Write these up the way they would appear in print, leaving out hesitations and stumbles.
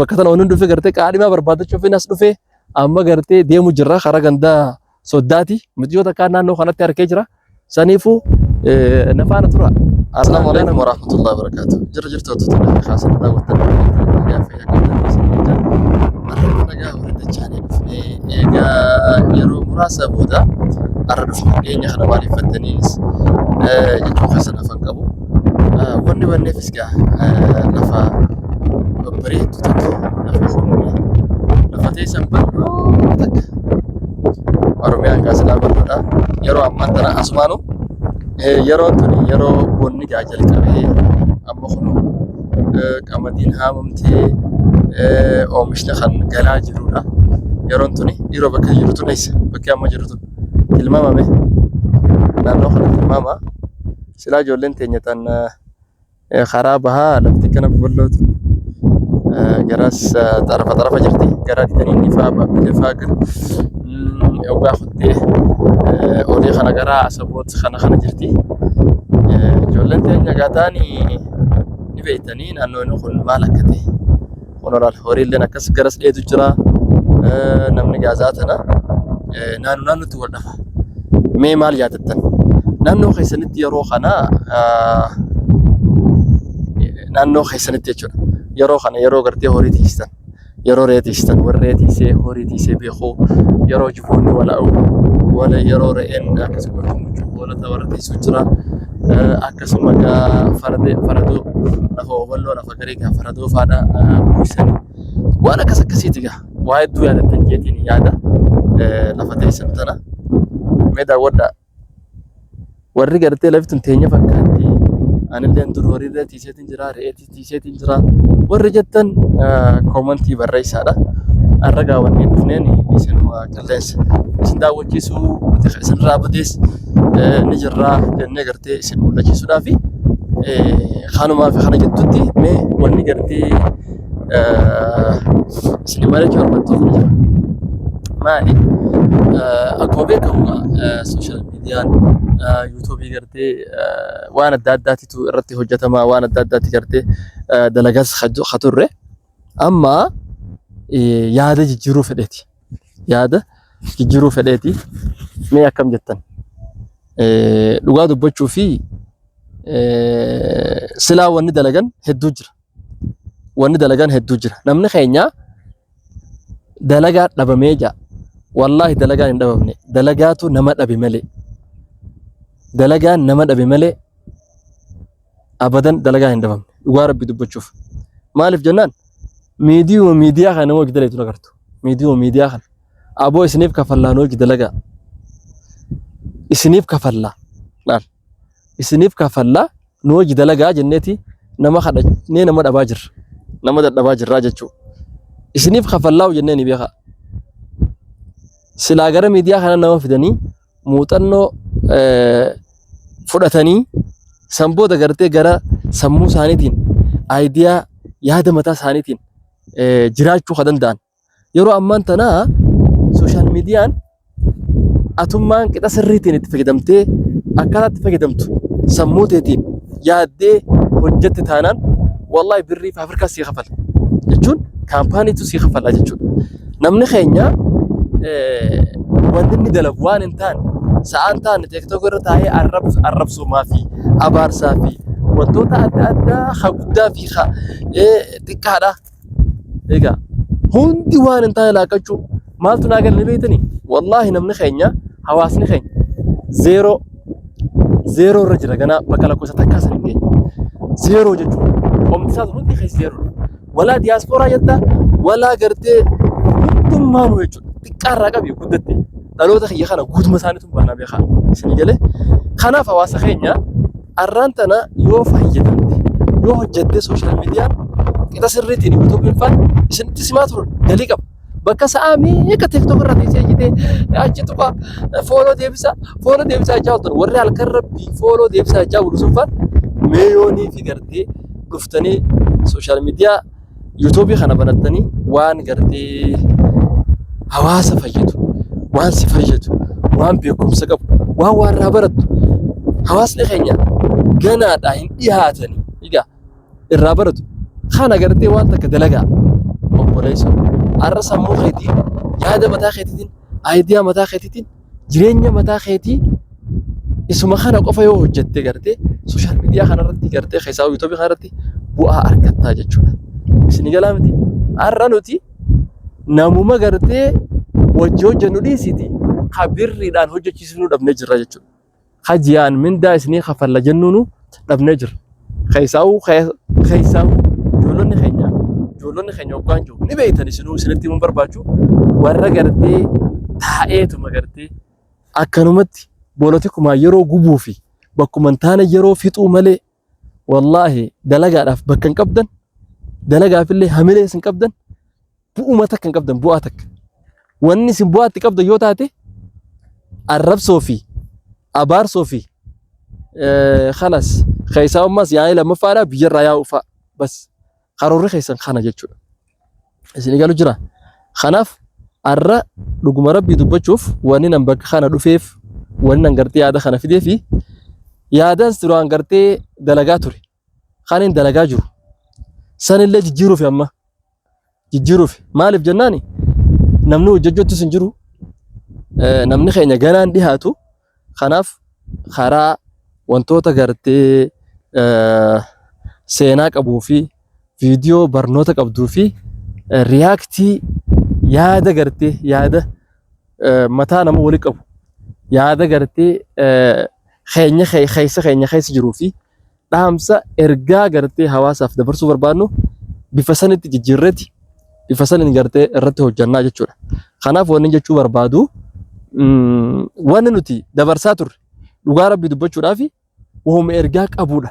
Bakka tana wanni dhufe gartee qaadhimaa barbaadachuuf as dhufe amma gartee deemu jirra karaa gandaa soddaati. Mucayyoo takkaa naannoo kanatti harkee jira. Saniifuu na faana tura. Assalaamu alaikum warahmatullahi wabarakatuh. Jira jirtu tana kaasan daawwattan nagaa fayyaa qabdan isin jecha. Har'a nagaa walitti dachaanii dhufnee egaa yeroo muraasa booda har'a dhufne dhiyeenya kana maaliiffattaniis jechuu keessan afan qabu. Wanni wanneefis gaa lafa babbareeddu takka lafa humna lafa teessan bal'oo takka Oromiyaan gaa silaa bal'oodha. Yeroo ammaan tana asumaanu yeroon tuni yeroo bonni gaa jalqabee amma kunu qamadiin haamamtee oomishni kan galaa jirudha. Yeroon tuni yeroo bakka jiru tun eessa? Bakki amma jiru tun tilmaamame naannoo kana tilmaama. Silaa ijoolleen teenya tan karaa bahaa lafti kana babal'ootu garas xarafa xarafa jirti. Gara didanii fa'aa baabbilee fa'aa gara ogaa kuttee olii kana gara asaboot kana kana jirti. Ijoolleen teenya gaataanii ni beektanii naannoon kun maal akka ta'e. Kun horiilleen akkas garas dheetu jira. Namni gaazaa tana naannoo naannootti wal dhafa. Mee maal yaadattan? Naannoo keessanitti yeroo kana naannoo keessanitti jechuudha. Yeroo kana yeroo gartee horii tiistan, yeroo re'ee tiistan, warri re'ee tiisee horii tiisee beeku, yeroo jiboonni wala'u, wala yeroo re'een akkas godhu mucuu hoolota warra tiisu jira. Akkasuma gaa faradoo lafa ooballoo lafa garii gaa faradoo faadha buusanii waan akkas akkasiiti gaa waa hedduu yaadattan jeetiin yaada lafa teessan tana. Mee daawwadhaa. Warri gartee lafti tun teenya fakkaatti. Anilleen dur horii irra tiiseetiin jira, re'ee tiiseetiin jira. Warri jettan koomantii barreessaadha. Har'a gaa wanni dhufneen isinuma qilleensa isin daawwachiisuu isinirraa badees ni jirraa jennee gartee isin mul'achiisuudhaa fi kanumaa fi kana jettutti mee wanni gartee isin mari'achuu barbaaddu ni jira. Maali? Akkuma beekamu sooshaal miidiyaan yuutuubii gartee waan adda addaatitu irratti hojjetama waan adda addaatti gartee dalagas ka turre amma yaada jijjiiruu fedheeti. Yaada jijjiiruu fedheeti. Mee akkam jettan? Dhugaa dubbachuu fi silaa wanni dalagan hedduu jira. Wanni dalagan hedduu jira. Namni keenya dalagaa dhabamee jaa. Wallaahi dalagaan hin dhabamne. Dalagaatu nama dhabe malee. Dalagaan nama dhabe malee abadan dalagaan hin dhabamne. Dhugaa rabbi dubbachuuf. Maaliif jennaan miidiyuma miidiyaa kana nama hojii dalagu agartu. Miidiyuma miidiyaa kana. Aboo isiniif kafallaa nu hojii dalagaa. Isiniif kafallaa. Laal. Isiniif kafallaa nu hojii dalagaa jenneeti nama kadhannee nama dhabaa jirra. Nama dadhabaa jirraa jechuudha. Isiniif kafallaa jennee ni beekaa. Silaa gara miidiyaa kana nama fidanii muuxannoo fudhatanii san booda gartee gara sammuu isaaniitiin aayidiyaa yaada mataa isaaniitiin jiraachuu kan danda'an. Yeroo ammaan tanaa sooshaal miidiyaan atummaan qixa sirriitiin itti fayyadamtee akkaataa itti fayyadamtu sammuu teetiin yaaddee hojjette taanaan wallaahi birrii faafrikaa sii kafala jechuun kaampaaniitu sii kafala jechuudha. Namni keenya wanti inni dalagu waan hin taane sa'aan taane TikTok irra taa'ee arrabsumaa fi abaarsaa fi wantoota adda addaa ha guddaa fi ha xiqqaadha. Egaa hundi waan hin taane laaqachuu maaltu naa galle beektanii? Wallaahi namni keenya hawaasni keenya zeeroo zeeroo irra jira ganaa bakka lakkoofsa takkaa san hin geenye. Zeeroo jechuudha. Qomti isaa hundi keessa zeeroodha. Walaa diyaaspooraa jettaa walaa gartee hundummaanuu jechuudha. Xiqqaarraa qabi guddatte dhaloota kiyya kana guutuma isaaniitu baanaa beekaa isinii galee. Kanaaf hawaasa keenya arraan tana yoo fayyadamte yoo hojjatte sooshaal miidiyaan qixa sirriitiin yuutuubiin faan isinitti simaa turan galii qaba. Bakka sa'aa meeqa TikTok irra teessee ejjitee achi tuqa fooloo deebisa fooloo deebisaa jechaa ooltan warri halkan rabbii fooloo deebisaa jechaa bulu sun faan meeyoonii fi gartee dhuftanii sooshaal miidiyaa yuutuubii kana banattanii waan gartee hawaasa fayyadu waan si fayyadu waan beekumsa qabu waan waan irraa barattu hawaasni keenya ganaadhaa hin dhiyaatanii egaa irraa baratu. Kana gartee waan takka dalagaa. Obboleessoo, har'a sammuu keetiin, yaada mataa keetiitiin, aayidiyaa mataa keetiitiin, jireenya mataa keetii isuma kana qofa yoo hojjette gartee sooshaal miidiyaa kanarratti gartee keessaa yuutuubii kanarratti bu'aa argattaa jechuudha. Isin galaa miti. Har'a nuti namuma gartee wajji hojjennu dhiisiiti ka birriidhaan hojjechiisnu dhabnee jirra jechuudha. Ka ji'aan mindaa isinii kafalla jennuunu dhabnee jirra. Keessaa'uu keessaa'uu ijoollonni keenya ijoollonni keenya hoggaan jiru ni beektan isinuu isinitti himuun barbaachu warra gartee taa'eetuma gartee akkanumatti boolotikumaa yeroo gubuu fi bakkuma hin taane yeroo fixuu malee wallaahi dalagaadhaaf bakka hin qabdan dalagaafillee hamilee isin qabdan bu'uma takka hin qabdan bu'aa takka. Wanni isin bu'aa itti qabdan yoo taate arrabsoo fi abaarsoo fi kalas keessaa ammas yaa'ii lammaffaadhaa biyyarraa yaa'uu fa'a bas karoorri keessan kana jechuudha. Isin galu jira. Kanaaf har'a dhuguma rabbii dubbachuuf wanni nan bakka kana dhufeef wanni nan gartee yaada kana fidee fi yaadas duraan gartee dalagaa ture. Kan hin dalagaa jiru. Sanillee jijjiiruuf amma jijjiiruuf maaliif jennaani namni hojjechuuttis hin jiru. Namni keenya ganaan dhihaatu. Kanaaf karaa wantoota gartee seenaa qabuu fi viidiyoo barnoota qabduu fi riyaaktii yaada gartee yaada mataa nama wali qabu yaada gartee keenya keessa keenya keessa jiruu fi dhaamsa ergaa gartee hawaasaaf dabarsuu barbaadnu bifa sanitti jijjiirreeti bifa saniin gartee irratti hojjannaa jechuudha. Kanaaf wanni jechuu barbaadu wanni nuti dabarsaa turre dhugaa rabbii dubbachuudhaaf wahuma ergaa qabuudha.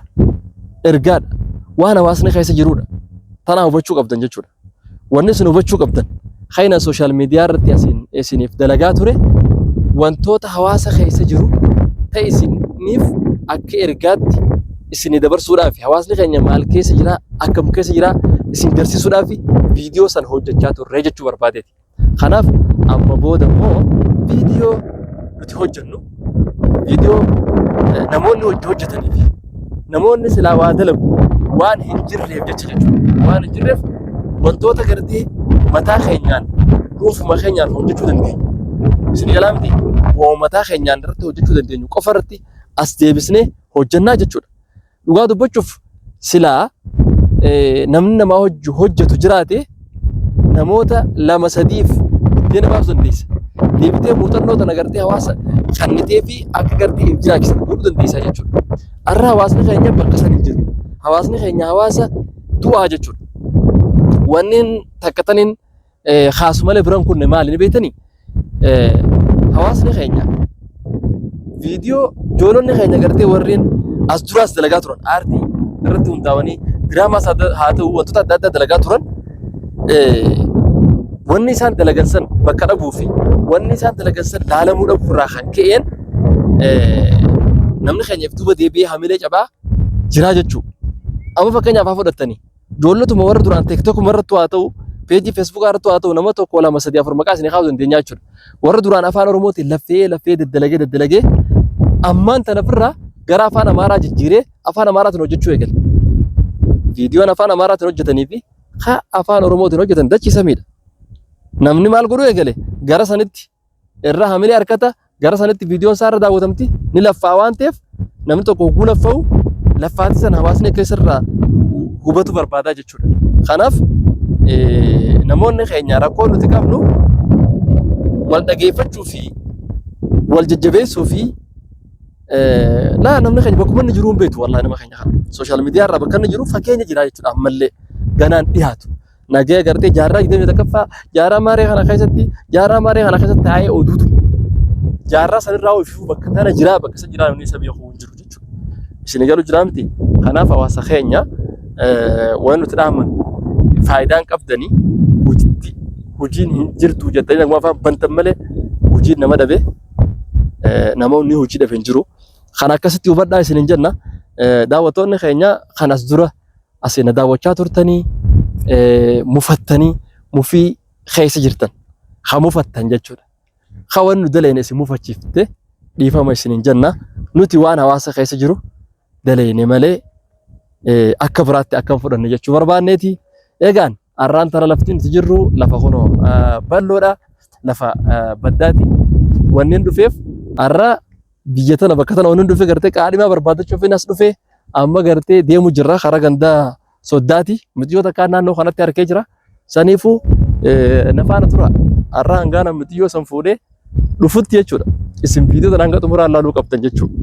Ergaadha. Waan hawaasni keessa jiruudha. Tanaa hubachuu qabdan jechuudha. Wanni isin hubachuu qabdan kayna sooshaal miidiyaa irratti asiin isiniif dalagaa ture wantoota hawaasa keessa jiru ta'e isiniif akka ergaatti isinii dabarsuudhaaf hawaasni keenya maal keessa jira akkam keessa jira isin garsiisuudhaaf viidiyoo san hojjechaa turre jechuu barbaadeeti. Kanaaf amma booda immoo viidiyoo nuti hojjennu viidiyoo namoonni hojii hojjetanii fi namoonni silaa waa dalagu waan hin jirreef jecha jechuudha. Waan hin jirreef wantoota gartee mataa keenyaan dhuunfuma keenyaan hojjechuu dandeenya. Isin jalaa miti waan mataa keenyaan irratti hojjechuu dandeenyu qofa irratti as deebisnee hojjennaa jechuudha. Dhugaa dubbachuuf silaa namni namaa hojjetu jiraate namoota lama sadiif buddeena baasuu dandeessa. Deebitee muuxannoo tana gartee hawaasa kennitee fi akka gartee if jiraachisan godhuu dandeessa jechuudha. Har'a hawaasni keenya bakka san hin jiru. Hawaasni keenya hawaasa du'aa jechuudha. Wanneen takka taniin kaasu malee biran kunne maali ni beektanii? Hawaasni keenya viidiyoo ijoollonni keenya gartee warreen as duraas dalagaa turan aartii irratti hundaa'anii diraamaas haa ta'u wantoota adda addaa dalagaa turan wanni isaan dalagan san bakka dhabuu fi wanni isaan dalagan san laalamuu dhabuu irraa kan ka'een namni keenya if duuba deebi'ee hamilee cabaa jiraa jechuudha. Amma fakkeenyaaf haa fudhattanii Ijoollotuma warra duraan teektokuma irrattu haa ta'u, peejii feesbuukaa irrattu haa ta'u nama tokko lama sadii afur maqaa isinii kaasuu dandeenya jechuudha. Warra duraan afaan Oromootiin laffee laffee daddalagee daddalagee ammaan tana ofirraa gara afaan Amaaraa jijjiiree afaan Amaaraatiin hojjechuu eegale. Viidiyoon afaan Amaaraatiin hojjetanii fi ka afaan Oromootiin hojjetan dachii samiidha. Namni maal godhuu eegale gara sanitti irra hamilee harkata gara sanitti viidiyoon isaa irra daawwatamti ni laffaa waan ta'eef namni tokko hogguu laffa'u laffaatii sana hawaasni akka isarraa hubatu barbaadaa jechuudha. Kanaaf namoonni keenya rakkoo nuti qabnu wal dhageeffachuu fi wal jajjabeessuu fi laa namni keenya bakkuma inni jiru hin beektu wallahi nama keenya kana. Sooshaal miidiyaa irraa bakka inni jiru fakkeenya jira jechuudha ammallee ganaan dhiyaatu. Nagaya gartee jaarraa 21ffaa jaarraa maaree kana keessatti jaarraa maaree kana keessatti taa'ee oduutu jaarraa sanirraa ofii bakka tana jiraa bakka san jiraa namni isa beeku hin jiru jechuudha. Isin galu jiraa miti. Kanaaf hawaasa keenya waan nuti dhaaman faayidaan qabdanii hojiitti hojiin hin jirtu jettanii naguma afaan bantan malee hojiin nama dhabe namoonni hojii dhabe hin jiru. Kan akkasitti hubadhaa isin hin jenna. Daawwattoonni keenya kan as dura asii na daawwachaa turtanii mufattanii mufii keessa jirtan ha mufattan jechuudha. Ha wanni nu daleene isin mufachiifte dhiifama isiniin jenna. Nuti waan hawaasa keessa jiru daleene malee akka biraatti akka hin fudhanne jechuu barbaanneeti. Egaan Arraan tana lafti nuti jirru lafa kunoo bal'oodha. Lafa baddaati. Wanneen dhufeef arra biyya tana bakka tana wanneen dhufe gartee qaadhimaa barbaadachuuf as dhufe amma gartee deemu jirra karaa gandaa soddaati. Mitiyyoo takkaa naannoo kanatti harkee jira. Saniifuu na faana tura. Arra hangaana mitiyyoo san fuudhee dhufutti jechuudha. Isin viidiyoo tana hanga xumuraa ilaaluu qabdan jechuudha.